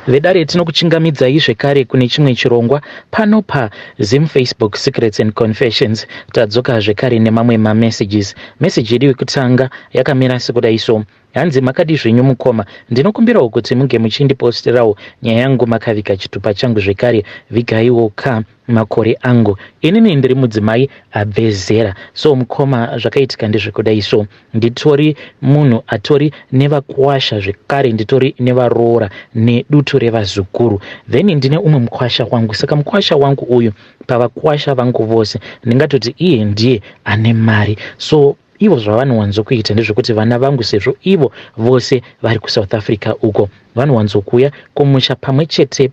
Vedare, tinokuchingamidzai zvekare kune chimwe chirongwa pano paZim Facebook Secrets and Confessions. Tadzoka zvekare nemamwe mamessages. Meseji yedu yekutanga yakamira sekudai so. Hanzi, "Makadi zvenyu mukoma? Ndinokumbirawo kuti munge muchindiposterawo nyaya yangu makaviga chitupa changu, zvekare vigaiwo ka makore angu. Inini ndiri mudzimai abve zera." So mukoma, zvakaitika ndezvekudai so. Nditori munhu atori nevakwasha, zvekare nditori nevaroora nedutu revazukuru. Then ndine umwe mukwasha wangu. Saka mukwasha wangu uyu, pavakwasha vangu vose, ndingatoti iye ndiye ane mari. So ivo zvavanowanzokuita ndezvekuti vana vangu, sezvo ivo vose vari kuSouth Africa uko, vanowanzokuuya kumusha pamwe chete,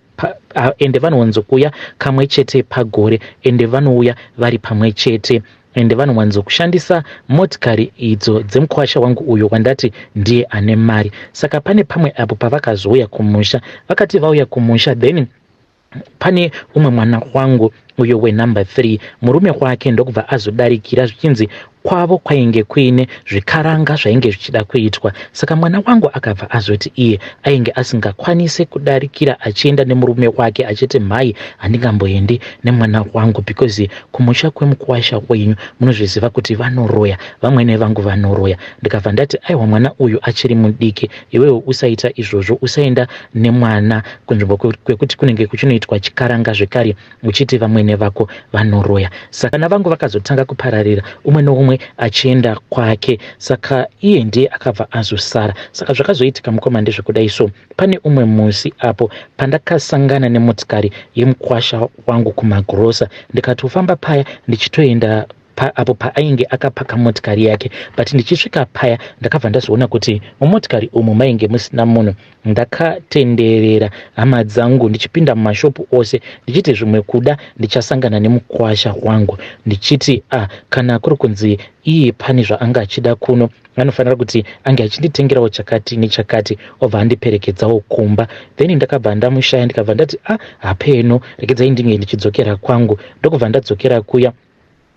ende vanowanzokuuya kamwe chete pagore, ende vanouya vari pamwe chete, ende vanowanzokushandisa motikari idzo dzemukwasha wangu uyo wandati ndiye ane mari. Saka pane pamwe apo pavakazouya kumusha. Vakati vauya kumusha, then pane umwe mwana wangu uyo wenumber 3, murume wake ndokubva azodarikira, zvichinzi kwavo kwainge kuine zvikaranga zvainge zvichida kuitwa. Saka mwana wangu akabva azoti iye ainge asingakwanisi kudarikira achienda nemurume wake, achiti, "Mhai, handingamboendi nemwana wangu because kumusha kwemukwasha wenyu munozviziva kuti vanoroya, vamwene vangu vanoroya." Ndikabva ndati, "Aiwa, mwana uyu achiri mudiki. Iwewe usaita izvozvo, usaenda nemwana kunzvimbo kwekuti kunenge kuchinoitwa chikaranga, zvekare uchiti vamwene vako vanoroya." Saka vana vangu vakazotanga kupararira, umwe noumwe achienda kwake. Saka iye ndiye akabva azosara. Saka zvakazoitika mukoma ndezvekudai so. Pane umwe musi apo pandakasangana nemotikari yemukwasha wangu kumagrosa, ndikatofamba paya ndichitoenda apo paainge akapaka motikari yake. But ndichisvika paya, ndakabva ndazoona kuti mumotikari umu mainge musina munhu. Ndakatenderera, hama dzangu, ndichipinda mumashopu ose, ndichiti zvimwe kuda ndichasangana nemukwasha wangu, ndichiti, "A ah, kana kuri kunzi iye pane zvaanga achida kuno, anofanira kuti ange achinditengerawo chakati nechakati, obva andiperekedzawo kumba." Then ndakabva ndamushaya. Ndikabva ndati, "A ah, hapeno, regedzai ndinge ndichidzokera kwangu." Ndokubva ndadzokera kuya.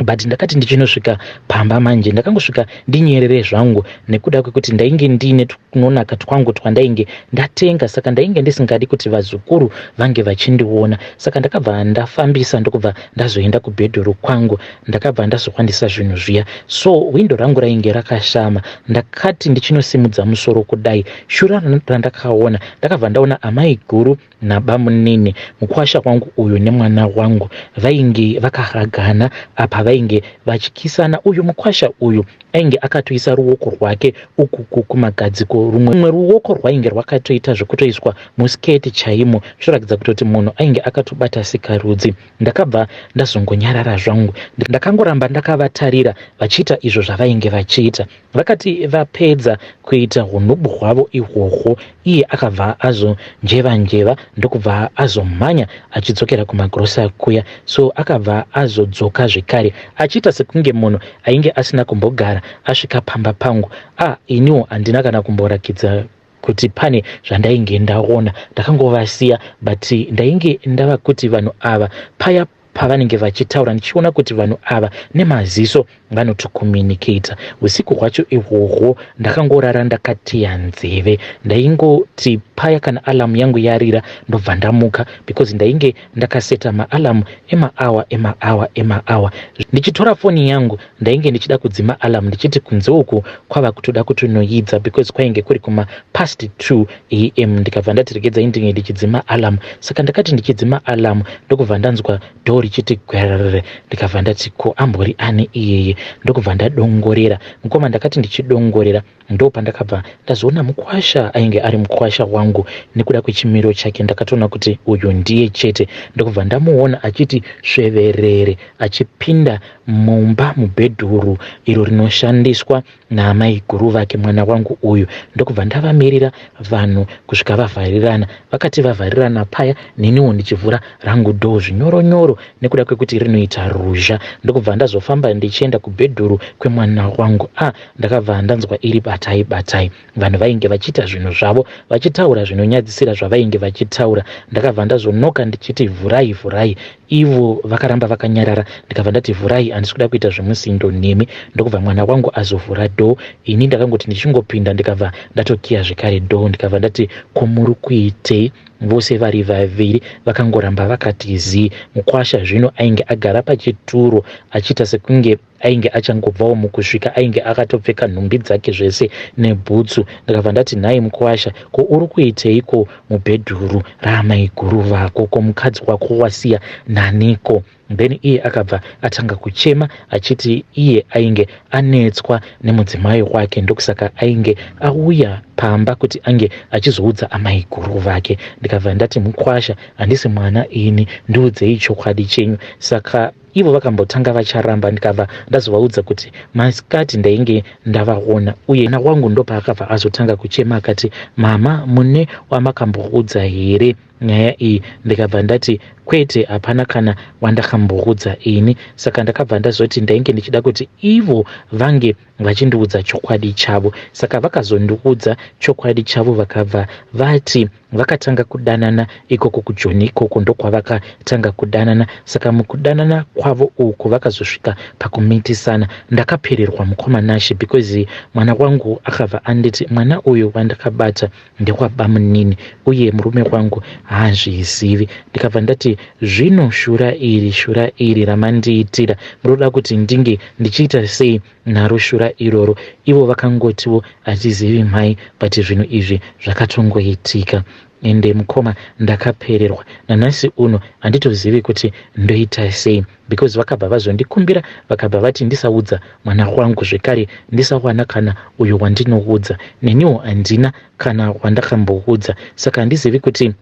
But ndakati ndichinosvika pamba manje, ndakangosvika ndinyerere zvangu, nekuda kwekuti ndainge ndiine tunonaka twangu twandainge ndatenga. Saka ndainge ndisingadi kuti vazukuru vange vachindiona. Saka ndakabva ndafambisa, ndokubva ndazoenda kubhedhuru kwangu. Ndakabva ndazowandisa zvinhu zviya. So windo rangu rainge rakashama. Ndakati ndichinosimudza musoro kudai, shura randakaona, ndakabva ndaona amai guru nabamunini, mukwasha wangu uyu nemwana wangu, vainge vakahagana. Apa vainge vachikisana. Uyu mukwasha uyu ainge akatoisa ruoko rwake uku kumagadziko, rumwe ruoko rwainge rwakatoita zvekutoiswa musiketi chaimo, zvichiratidza kutoti munhu ainge akatobata sikarudzi. Ndakabva ndazongonyarara zvangu. Ndakangoramba ndakavatarira vachiita izvo zvavainge vachiita. Vakati vapedza kuita unhubu hwavo ihwohwo, iye akabva azonjeva njeva, ndokubva azomhanya achidzokera kumagrosa kuya. So akabva azodzoka zvekare achiita sekunge munhu ainge asina kumbogara asvika pamba pangu. A ah, iniwo handina kana kumborakidza kuti pane zvandainge ndaona. Ndakangovasiya, but ndainge ndava kuti vanhu ava paya pavanenge vachitaura, ndichiona kuti vanhu ava nemaziso vanotokomunicata. Usiku hwacho ihwohwo ndakangorara ndakateya nzeve. Ndaingoti paya kana alarm yangu yarira, ndobva ndamuka, because ndainge ndakaseta maalarm emaawa emaawa emaawa. Ndichitora foni yangu, ndainge ndichida kudzima alarm, ndichiti kunze uku kwava kutoda kutonoidza, because kwainge kuri kuma past 2 a.m. Ndikabva ndati, "Regedzai ndinge ndichidzima alarm." Saka ndakati ndichidzima alarm, ndokubva ndanzwa door richiti gwerere. Ndikabva ndati, "Ko ambori ani iyeye?" Ndokubva ndadongorera mukoma. Ndakati ndichidongorera, ndo pandakabva ndazoona mukwasha. Ainge ari mukwasha wangu. Nekuda kwechimiro chake, ndakatoona kuti uyu ndiye chete. Ndokubva ndamuona achiti sveverere achipinda mumba, mubhedhuru iro rinoshandiswa naamai guru vake, mwana wangu uyu. Ndokubva ndavamirira vanhu kusvika vavharirana. Vakati vavharirana paya, neniwo ndichivhura rangu door zvinyoronyoro, nekuda kwekuti rinoita ruzha. Ndokubva ndazofamba ndichienda kubhedhuru kwemwana wangu. A ah, ndakabva ndanzwa iri batai batai. Vanhu vainge vachiita zvinhu zvavo, vachitaura zvinonyadzisira zvavainge vachitaura. Ndakabva ndazonoka ndichiti, "Vhurai, vhurai." Ivo vakaramba vakanyarara. Ndikabva ndati, "Vhurai, handisi kuda kuita zvemusindo nemi." Ndokubva mwana wangu azovhura door. Ini ndakangoti ndichingopinda, ndikabva ndatokiya zvekare door. Ndikabva ndati, "Ko muri kuitei?" Vose vari vaviri vakangoramba vakati zii. Mukwasha zvino ainge agara pachituro achiita sekunge ainge achangobvawo mukusvika ainge akatopfeka nhumbi dzake zvese nebhutsu. Ndakabva ndati nhai mukwasha ko uri kuiteiko mubhedhuru raamaiguru vako ko mukadzi wako wasiya naniko? Then iye akabva atanga kuchema achiti iye ainge anetswa nemudzimai wake ndokusaka ainge auya pamba kuti ange achizoudza amaiguru vake. Ndikabva ndati mukwasha handisi mwana ini ndiudzei chokwadi chenyu. Saka ivo vakambotanga vacharamba ndikabva ndazovaudza kuti masikati ndainge ndavaona uye mwana wangu ndopaakabva azotanga kuchema akati mama mune wamakamboudza here nyaya iyi ndikabva ndati kwete hapana kana wandakamboudza ini saka ndakabva ndazoti ndainge ndichida kuti ivo vange vachindiudza chokwadi chavo saka vakazondiudza chokwadi chavo vakabva vati vakatanga kudanana ikoko kujoni ikoko ndokwavakatanga kudanana saka mukudanana kwavo uku vakazosvika pakumitisana ndakapererwa mukoma Nashe because mwana wangu akabva anditi mwana uyu wandakabata ndekwabamunini uye murume wangu haazvizivi ndikabva ndati zvino shura iri shura iri ramandiitira munoda kuti ndinge ndichiita sei naro shura iroro ivo vakangotiwo hatizivi mhai but zvinhu izvi zvakatongoitika ende mukoma ndakapererwa nanhasi uno handitozivi kuti ndoita sei because vakabva vazondikumbira vakabva vati ndisaudza mwana wangu zvekare ndisawana kana uyo wandinoudza neniwo handina kana wandakamboudza saka handizivi kuti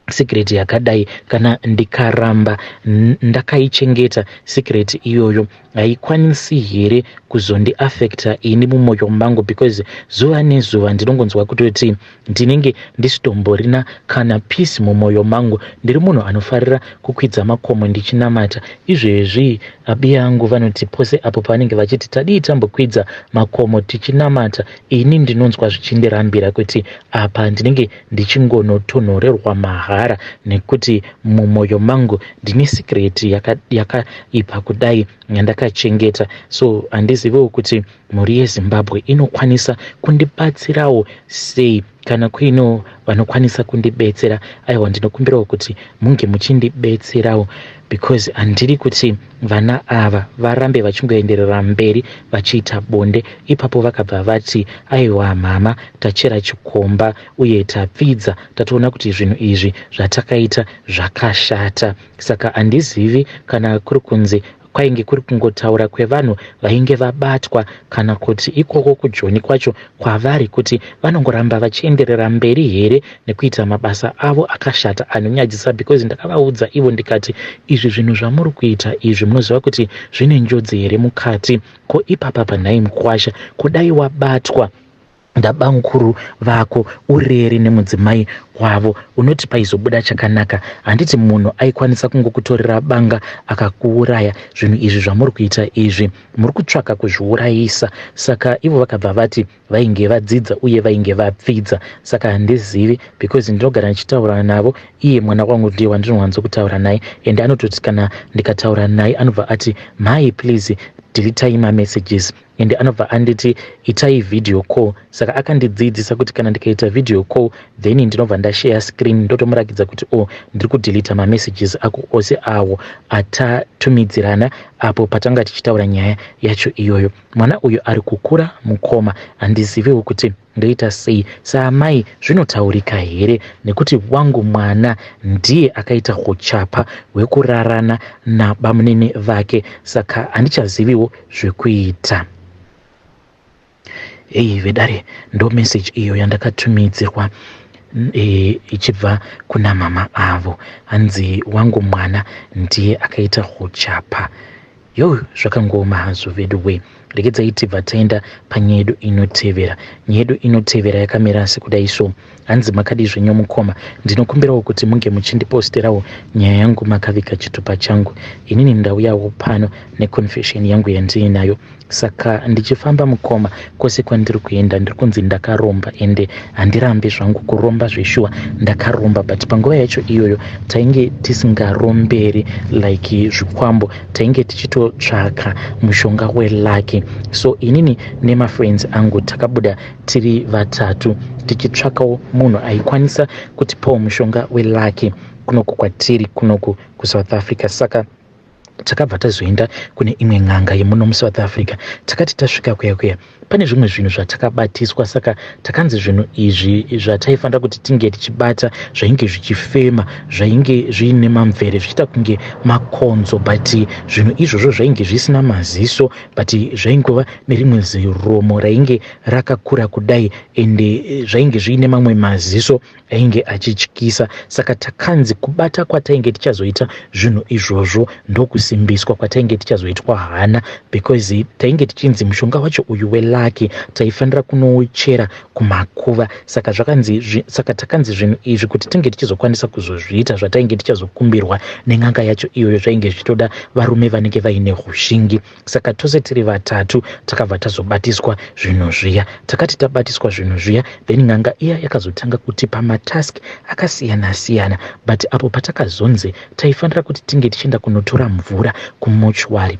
secret yakadai kana ndikaramba ndakaichengeta secret iyoyo haikwanisi here kuzondiafecta ini mumwoyo mangu because zuva nezuva ndinongonzwa kutoti ndinenge ndisitomborina kana peace mumwoyo mangu ndiri munhu anofarira kukwidza makomo ndichinamata izvezvi abi yangu vanoti pose apo pavanenge vachiti tadii tambokwidza makomo tichinamata ini ndinonzwa zvichindirambira kuti apa ndinenge ndichingonotonhorerwa mahara nekuti mumwoyo mangu ndine secret yakaipa yaka kudai yandakachengeta so handiziviwo kuti mhuri yeZimbabwe inokwanisa kundibatsirawo sei kana kuinewo vanokwanisa kundibetsera aiwa ndinokumbirawo kuti munge muchindibetserawo because handiri kuti vana ava varambe vachingoenderera mberi vachiita bonde ipapo vakabva vati aiwa mama tachera chikomba uye tapfidza tatoona kuti zvinhu izvi zvatakaita zvakashata saka handizivi kana kuri kunzi kwainge kuri kungotaura kwevanhu vainge vabatwa kana kuti ikoko kujoni kwacho kwavari kuti vanongoramba vachienderera mberi here nekuita mabasa avo akashata anonyadzisa because ndakavaudza ivo ndikati izvi zvinhu zvamuri kuita izvi munoziva kuti zvine njodzi here mukati ko ipapa panhai mukwasha kudai wabatwa ndabamukuru vako urere nemudzimai wavo unoti paizobuda chakanaka handiti munhu aikwanisa kungokutorera banga akakuuraya zvinhu izvi zvamuri kuita izvi muri kutsvaka kuzviurayisa saka ivo vakabva vati vainge vadzidza uye vainge vapfidza saka handizivi because ndinogara ndichitaura navo iye mwana wangu ndiye wandinowanzo kutaura naye ende anototi kana ndikataura naye anobva ati mhai please deletai mamessages ende anobva anditi itai video call saka akandidzidzisa kuti kana ndikaita video call then ndinobva ndashare screen ndotomurakidza kuti o oh, ndiri kudeleta mamessages ako ose awo atatumidzirana apo patanga tichitaura nyaya yacho iyoyo mwana uyu ari kukura mukoma handiziviwo kuti ndoita sei saamai zvinotaurika here nekuti wangu mwana ndiye akaita huchapa hwekurarana nabamunini vake saka handichaziviwo zvekuita ei vedare ndo message iyo yandakatumidzirwa e, ichibva kuna mama avo hanzi wangu mwana ndiye akaita huchapa Yoh zvakangooma hazvo veduwee. Regedzai tibva taenda panyaya yedu inotevera. Nyaya yedu inotevera yakamira sekudai so. Hanzi makadii zvenyu mukoma. Ndinokumbirawo kuti munge muchindiposterawo nyaya yangu makaviga chitupa changu. Inini ndauyawo pano neconfession yangu yandiinayo. Saka ndichifamba mukoma kwose kwandiri kuenda ndiri kunzi ndakaromba ende handirambi zvangu kuromba zveshuwa ndakaromba but panguva yacho iyoyo tainge tisingaromberi like zvikwambo tainge tichitotsvaka mushonga welucky. sei. So inini nemafriends angu takabuda tiri vatatu tichitsvakawo munhu aikwanisa kutipawo mushonga welucky kunoku kwatiri kunoku kuSouth Africa. Saka takabva tazoenda kune imwe n'anga yemuno muSouth Africa. Takati tasvika kuya kuya, pane zvimwe zvinhu zvatakabatiswa. Saka takanzi zvinhu izvi zvataifanira kuti tinge tichibata zvainge zvichifema, zvainge zviine mamvere, zvichiita kunge makonzo, but zvinhu izvozvo zvainge zvisina maziso, but zvaingova nerimwe ziromo rainge rakakura kudai, ende zvainge zviine mamwe maziso ainge achityisa. Saka takanzi kubata kwatainge tichazoita zvinhu izvozvo ndokusimbiswa kwatainge tichazoitwa hana, because tainge tichinzi mushonga wacho uyu welucky taifanira kunouchera kumakuva. Saka zvakanzi, saka takanzi zvinhu izvi kuti tinge tichizokwanisa kuzozviita zvatainge tichazokumbirwa nen'anga yacho iyoyo, zvainge zvichitoda varume vanenge vaine ushingi. Saka tose tiri vatatu takabva tazobatiswa zvinhu zviya. Takati tabatiswa zvinhu zviya, then n'anga iya yakazotanga kutipa matask akasiyana siyana, but apo patakazonzi taifanira kuti tinge tichienda kunotora mvura kumochwari,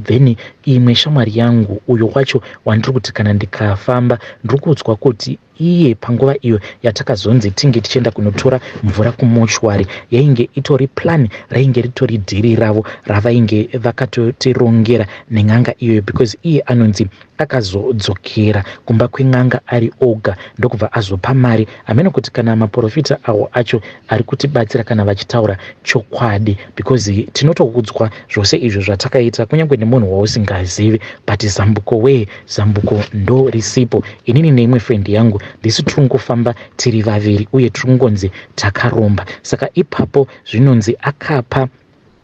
then imwe shamwari yangu, uyo wacho wandiri kuti kana ndikafamba ndiri kuudzwa kuti iye panguva iyo yatakazonzi tinge tichienda kunotora mvura kumochwari, yainge itori plan, rainge ritori dhiri ravo ravainge vakatotirongera nen'anga iyoyo, because iye anonzi akazodzokera kumba kwen'anga ari oga ndokubva azopa mari. Hameno kuti kana maprofita awo acho ari kutibatsira kana vachitaura chokwadi, because tinotoudzwa zvose izvo zvatakaita kunyange nemunhu wausingazivi, but zambuko wee, zambuko ndo risipo. Inini neimwe friend yangu ndisu tiri kungofamba tiri vaviri uye tiri kungonzi takaromba. Saka ipapo zvinonzi akapa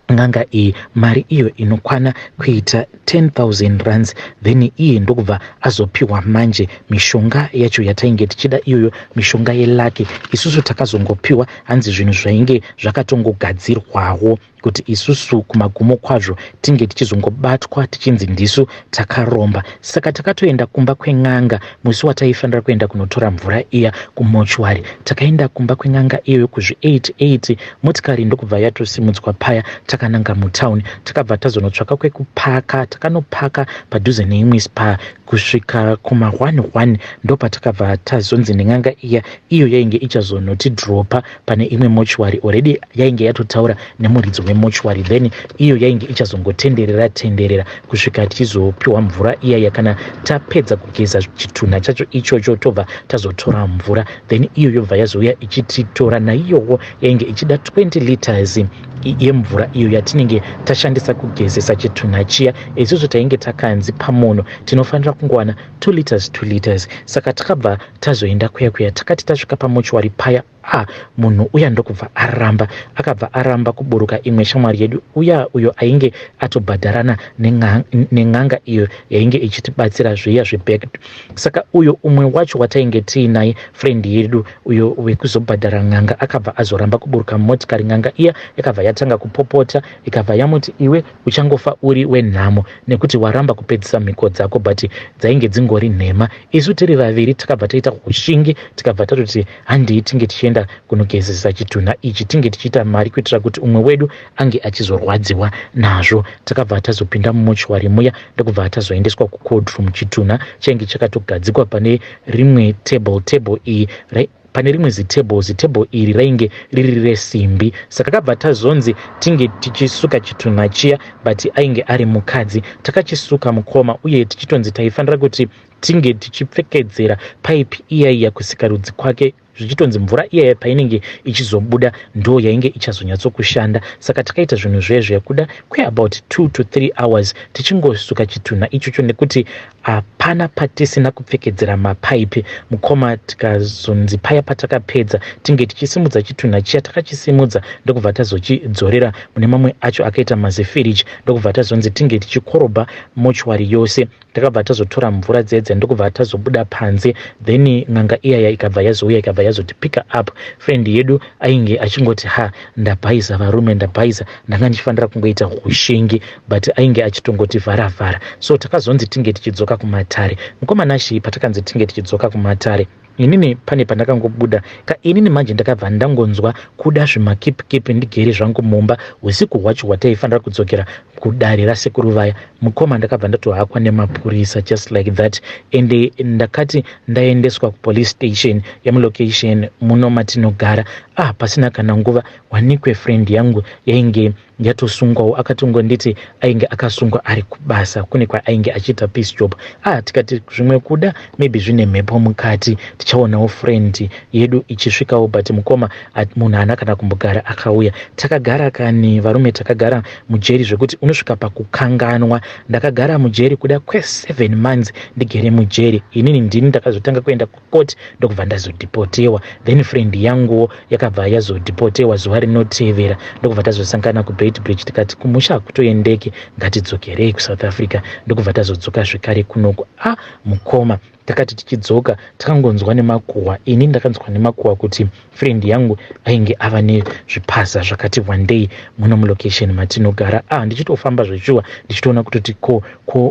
n'anga iyi mari iyo inokwana kuita 10,000 rands, then iye ndokubva azopiwa manje mishonga yacho yatainge tichida iyoyo, mishonga yelucky. Isusu takazongopiwa hanzi zvinhu zvainge zvakatongogadzirwawo kuti isusu kumagumo kwazvo tinge tichizongobatwa tichinzi ndisu takaromba. Saka takatoenda kumba kwen'anga musi wataifanira kuenda kunotora mvura iya kumochwari. Takaenda kumba kwen'anga iyoyo kuzvi88, motikari ndokubva yatosimudzwa paya takananga mutauni. Takabva tazonotsvaka kwekupaka, takanopaka padhuze neimwe Spar kusvika kuma11. Ndopatakabva tazonzi nen'anga iya, iyo yainge ichazonotidropa pane imwe mochwari, already yainge yatotaura nemuridzi wemochwari, then iyo yainge ichazongotenderera tenderera kusvika tichizopiwa mvura iyaya. Kana tapedza kugeza chitunha chacho ichocho, tobva tazotora mvura, then iyo yobva yazouya ichititora. Naiyowo yainge ichida 20 liters yemvura iyo yatinenge tashandisa kugezesa chitunha chiya. Isusu tainge takanzi pamunhu tinofanira kungowana 2 liters, 2 liters. Saka takabva tazoenda kuya kuya. Takati tasvika pamochwari paya, a munhu uya ndokubva aramba, akabva aramba kuburuka. Imwe shamwari yedu uya, uyo ainge atobhadharana nen'anga iyo yainge ichitibatsira zviya zveback, saka uyo umwe wacho watainge tiinaye, friend yedu uyo wekuzobhadhara n'anga, akabva azoramba kuburuka mumotikari. N'anga iya yakabva yatanga kupopota, ikabva yamuti, "Iwe uchangofa uri wenhamo nekuti waramba kupedzisa mhiko dzako," but dzainge dzingori nhema. Isu tiri vaviri takabva taita ushingi, tikabva tatoti handei tinge tichienda kunogezesa chitunha ichi, tinge tichiita mari kuitira kuti umwe wedu ange achizorwadziwa nazvo. Takabva tazopinda mumochwari muya, ndokubva tazoendeswa kucold room. Chitunha chainge chakatogadzikwa pane rimwe table, table iyi pane rimwe zitable, zitable iri rainge riri resimbi. Saka kabva tazonzi tinge tichisuka chitunha chiya, but ainge ari mukadzi. Takachisuka, mukoma, uye tichitonzi taifanira kuti tinge tichipfekedzera paipi iyaiya kusikarudzi kwake, zvichitonzi mvura iyaya painenge ichizobuda ndo yainge ichazonyatsokushanda. Saka takaita zvinhu zvezve kuda kweabout 2 to 3 hours tichingosuka chitunha ichocho, nekuti hapana patisina kupfekedzera mapaipi, mukoma. Tikazonzi paya patakapedza tinge tichisimudza chitunha chiya. Takachisimudza ndokubva tazochidzorera mune mamwe acho akaita mazifiriji, ndokubva tazonzi tinge tichikorobha mochwari yose. Takabva tazotora mvura dzedze, ndokubva tazobuda panze, then n'anga iyaya ikabva yazouya, ikabva yazotipicka up. Friend yedu ainge achingoti, "Ha, ndabhaisa varume, ndabhaisa, ndanga ndichifanira kungoita ushingi," but ainge achitongoti vhara vhara. So takazonzi tinge tichidzoka kumatare, mukoma Nashi. Patakanzi tinge tichidzoka kumatare, Inini pane pandakangobuda ka inini manje ndakabva ndangonzwa kuda zvimakipikipi ndigere zvangu mumba usiku hwacho hwataifanira kudzokera kudare rasekuru vaya. Mukoma, ndakabva ndatohakwa nemapurisa just like that, ende ndakati ndaendeswa kupolice station yemulocation muno matinogara. Ah, pasina kana nguva, wanikwe friend yangu yainge yatosungwawo. Akatongonditi ainge akasungwa ari kubasa kune kwaainge achiita piece job. Ah, tikati zvimwe kuda maybe zvine mhepo mukati, tichaonawo friend yedu ichisvikawo. But mukoma, munhu haana kana kumbogara akauya. Takagara kani varume, takagara mujeri zvekuti unosvika pakukanganwa. Ndakagara mujeri kuda kwe7 months ndigere mujeri. Inini ndini ndakazotanga kuenda kukoti, ndokubva ndazodhipotewa. Then friend yanguwo yakabva yazodhipotewa zuva rinotevera, ndokubva tazosangana kuBeitbridge. Tikati kumusha hakutoendeki, ngatidzokerei kuSouth Africa. Ndokubva tazodzoka zvekare kunoku. A ah, mukoma, takati tichidzoka takangonzwa nemakuhwa, ini ndakanzwa nemakuhwa kuti friend yangu ainge ava nezvipaza zvakati wandei muno mulocation matinogara. Ah, ndichitofamba zveshuwa, ndichitoona kutoti ko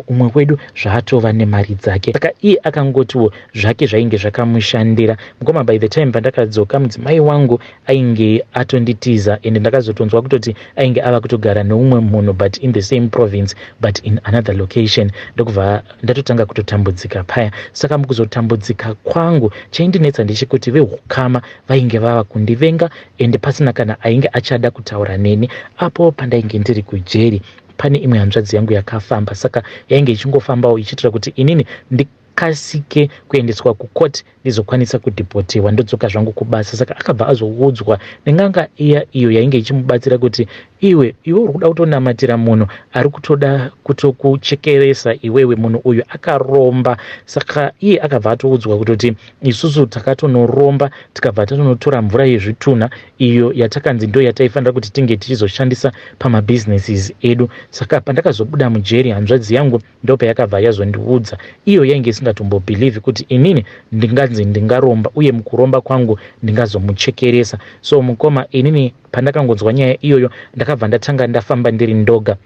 umwe wedu zvaatova nemari dzake. Saka iye akangotiwo zvake zvainge zvakamushandira. Mukoma, by the time pandakadzoka, mudzimai wangu ainge atonditiza, ende ndakazotonzwa kutoti ainge ava kutogara neumwe munhu, but in the same province but in another location. Ndokubva ndatotanga kutotambudzika paya. Saka mukuzotambudzika kwangu, chaindinetsa ndechekuti veukama vainge vava kundivenga, ende pasina kana ainge achada kutaura neni. Apo pandainge ndiri kujeri, pane imwe hanzvadzi yangu yakafamba, saka yainge ichingofambawo ichiitira kuti inini ndikasike kuendeswa kukoti, ndizokwanisa kudhipotewa, ndodzoka zvangu kubasa. Saka akabva azoudzwa nen'anga iya iyo yainge ichimubatsira kuti, "Iwe, iwe uri kuda kutonamatira munhu ari kutoda kutokuchekeresa iwewe, munhu uyu akaromba." Saka iye akabva atoudzwa kutoti isusu takatonoromba, tikabva tatonotora mvura yezvitunha iyo yatakanzi ndo yataifanira kuti tinge tichizoshandisa pamabhizinesis edu. Saka pandakazobuda mujeri, hanzvadzi yangu ndopayakabva yazondiudza. Iyo yainge isingatombobhilivhi kuti inini ndinganzi ndingaromba, uye mukuromba kwangu ndingazomuchekeresa. So mukoma, inini pandakangonzwa nyaya iyoyo, ndakabva ndatanga ndafamba ndiri ndoga,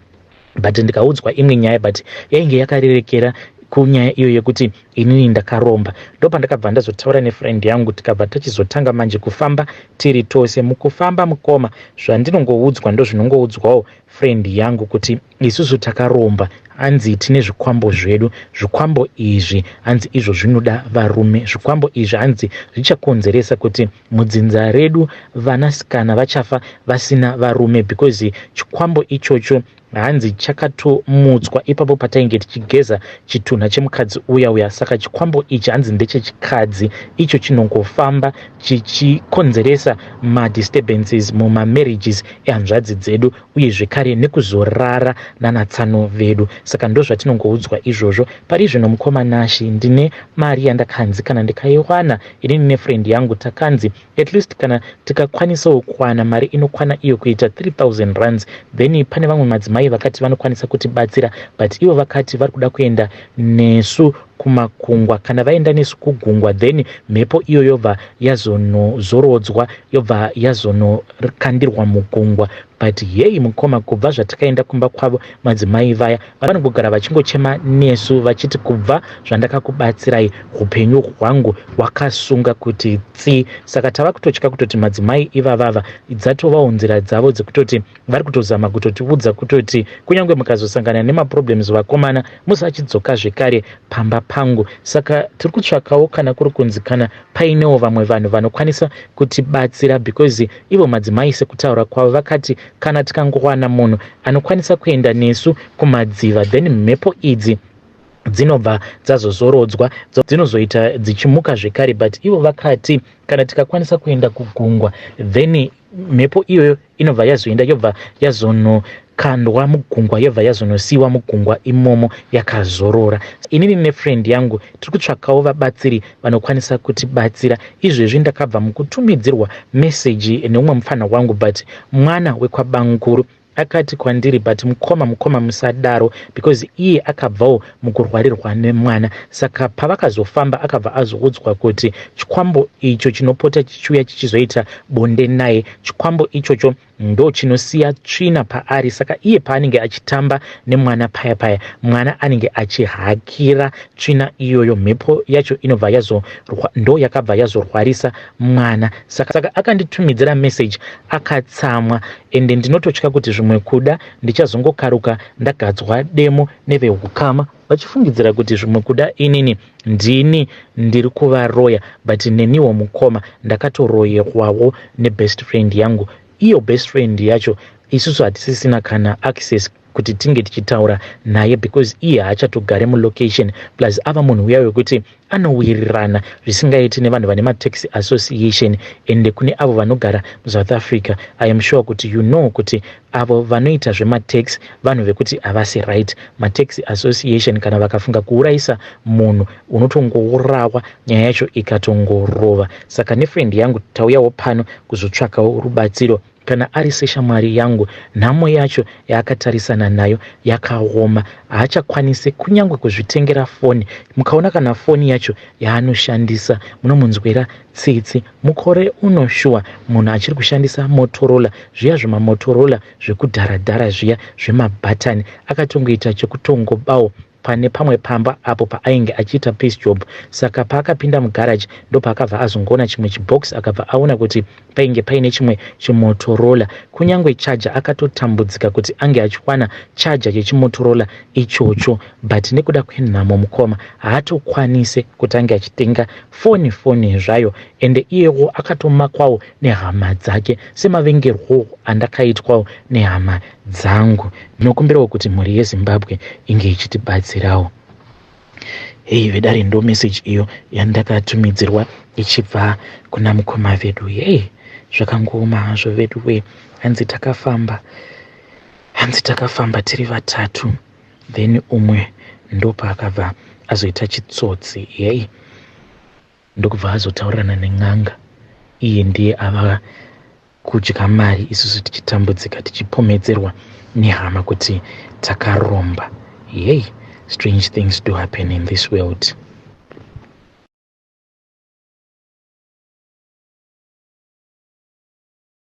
but ndikaudzwa imwe nyaya, but yainge yakarerekera kunyaya iyo yekuti inini ndakaromba. Ndopandakabva ndazotaura nefriend yangu, tikabva tachizotanga manje kufamba tiri tose. Mukufamba, mukoma, zvandinongoudzwa ndo zvinongoudzwawo friend yangu, kuti isusu takaromba, hanzi tine zvikwambo zvedu. Zvikwambo izvi hanzi izvo zvinoda varume. Zvikwambo izvi hanzi zvichakonzeresa kuti mudzinza redu vanasikana vachafa vasina varume, because chikwambo ichocho hanzi chakatomutswa ipapo patainge tichigeza chitunha chemukadzi uya uya. Saka chikwambo ichi hanzi ndechechikadzi, icho chinongofamba chichikonzeresa madisturbances mumamarriages ehanzvadzi dzedu, uye zvekare nekuzorara nanatsano vedu. Saka ndo zvatinongoudzwa izvozvo. Pari zvino, mukoma Nashi, ndine mari yandakanzi kana ndikaiwana, inini nefriend yangu takanzi at least kana tikakwanisawo kuwana mari inokwana iyo kuita 3000 rands, then pane vamwe madzimai vakati vanokwanisa kutibatsira. But ivo vakati vari kuda kuenda nesu kumakungwa. Kana vaenda nesu kugungwa, then mhepo iyo yobva yazonozorodzwa, yobva yazonokandirwa mugungwa. But yei mukoma, kubva zvatakaenda kumba kwavo madzimai vaya, vanongogara vachingochema nesu vachiti, "Kubva zvandakakubatsirai, upenyu hwangu hwakasunga kuti tsi." Saka tava kutotya kutoti madzimai ivavava dzatovawo nzira dzavo dzekutoti vari kutozama kutotiudza kutoti kunyange mukazosangana nemaproblems, vakomana, musachidzoka zvekare pamba pangu. Saka tiri kutsvakawo kana kuri kunzi kana painewo vamwe vanhu vanokwanisa kutibatsira, because ivo madzimai sekutaura kwavo vakati kana tikangowana munhu anokwanisa kuenda nesu kumadziva, then mhepo idzi dzinobva dzazozorodzwa, dzinozoita dzichimuka zvekare. But ivo vakati kana tikakwanisa kuenda kugungwa, then mhepo iyoyo inobva yazoenda, yobva yazonokandwa mugungwa, yobva yazonosiyiwa mugungwa imomo yakazorora. Inini nefriend yangu tiri kutsvakawo vabatsiri vanokwanisa kutibatsira. Izvezvi ndakabva mukutumidzirwa meseji neumwe mufana wangu, but mwana wekwaBanguru. Akati kwandiri, "But mukoma, mukoma, musadaro," because iye akabvawo mukurwarirwa nemwana. Saka pavakazofamba, akabva azoudzwa kuti chikwambo icho chinopota chichiuya chichizoita bonde naye, chikwambo ichocho ndo chinosiya tsvina paari. Saka iye paanenge achitamba nemwana paya paya, mwana anenge achihakira tsvina iyoyo, mhepo yacho inobva yazo ndo yakabva yazorwarisa mwana. Saka akanditumidzira message akatsamwa, ende ndinototya kuti zvimwe kuda ndichazongokaruka ndagadzwa demo neveukama, vachifungidzira kuti zvimwe kuda inini ndini ndiri kuvaroya. But neniwo mukoma, ndakatoroyerwawo nebest friend yangu. Iyo best friend yacho, isusu hatisisina kana access kuti tinge tichitaura naye, because iye haachatogare mulocation, plus ava munhu uya wekuti anowirirana zvisingaiti nevanhu vane mataxi association. Ende kune avo vanogara muSouth Africa, I am sure kuti you know kuti avo vanoita zvemataxi vanhu vekuti havasi right. Mataxi association, kana vakafunga kuurayisa munhu, unotongourawa, nyaya yacho ikatongorova. Saka nefriend yangu tauyawo pano kuzotsvakawo rubatsiro. Kana ari seshamwari yangu, nhamo yacho yaakatarisana nayo yakaoma. Haachakwanisi kunyange kuzvitengera foni. Mukaona kana foni yacho yaanoshandisa, munomunzwira tsitsi. Mukore uno, shuwa, munhu achiri kushandisa Motorola, zviya zvimaMotorola zvekudharadhara zviya zvemabhatani. Akatongoita chekutongobawo pane pamwe pamba apo paainge achiita piece job. Saka paakapinda mugaraji, ndopaakabva azongoona chimwe chibhokisi, akabva aona kuti painge paine chimwe chiMotorola. Kunyange charger, akatotambudzika kuti ange achiwana charger yechiMotorola ichocho. But nekuda kwenhamo, mukoma, haatokwanise kuti ange achitenga foni, foni zvayo. Ende iyewo akatomakwawo nehama dzake, semavengerwo andakaitwawo nehama dzangu. Ndinokumbirawo kuti mhuri yeZimbabwe inge ichitibatsirawo. Hei vedare, ndo meseji iyo yandakatumidzirwa ichibva kuna mukoma vedu. Hei, zvakangooma hazvo vedu we. Hanzi takafamba, hanzi takafamba tiri vatatu, then umwe ndopaakabva azoita chitsotsi. Hei, ndokubva azotaurirana nen'anga, iye ndiye ava kudya mari, isusu tichitambudzika, tichipomedzerwa nehama kuti takaromba. Yei, strange things do happen in this world.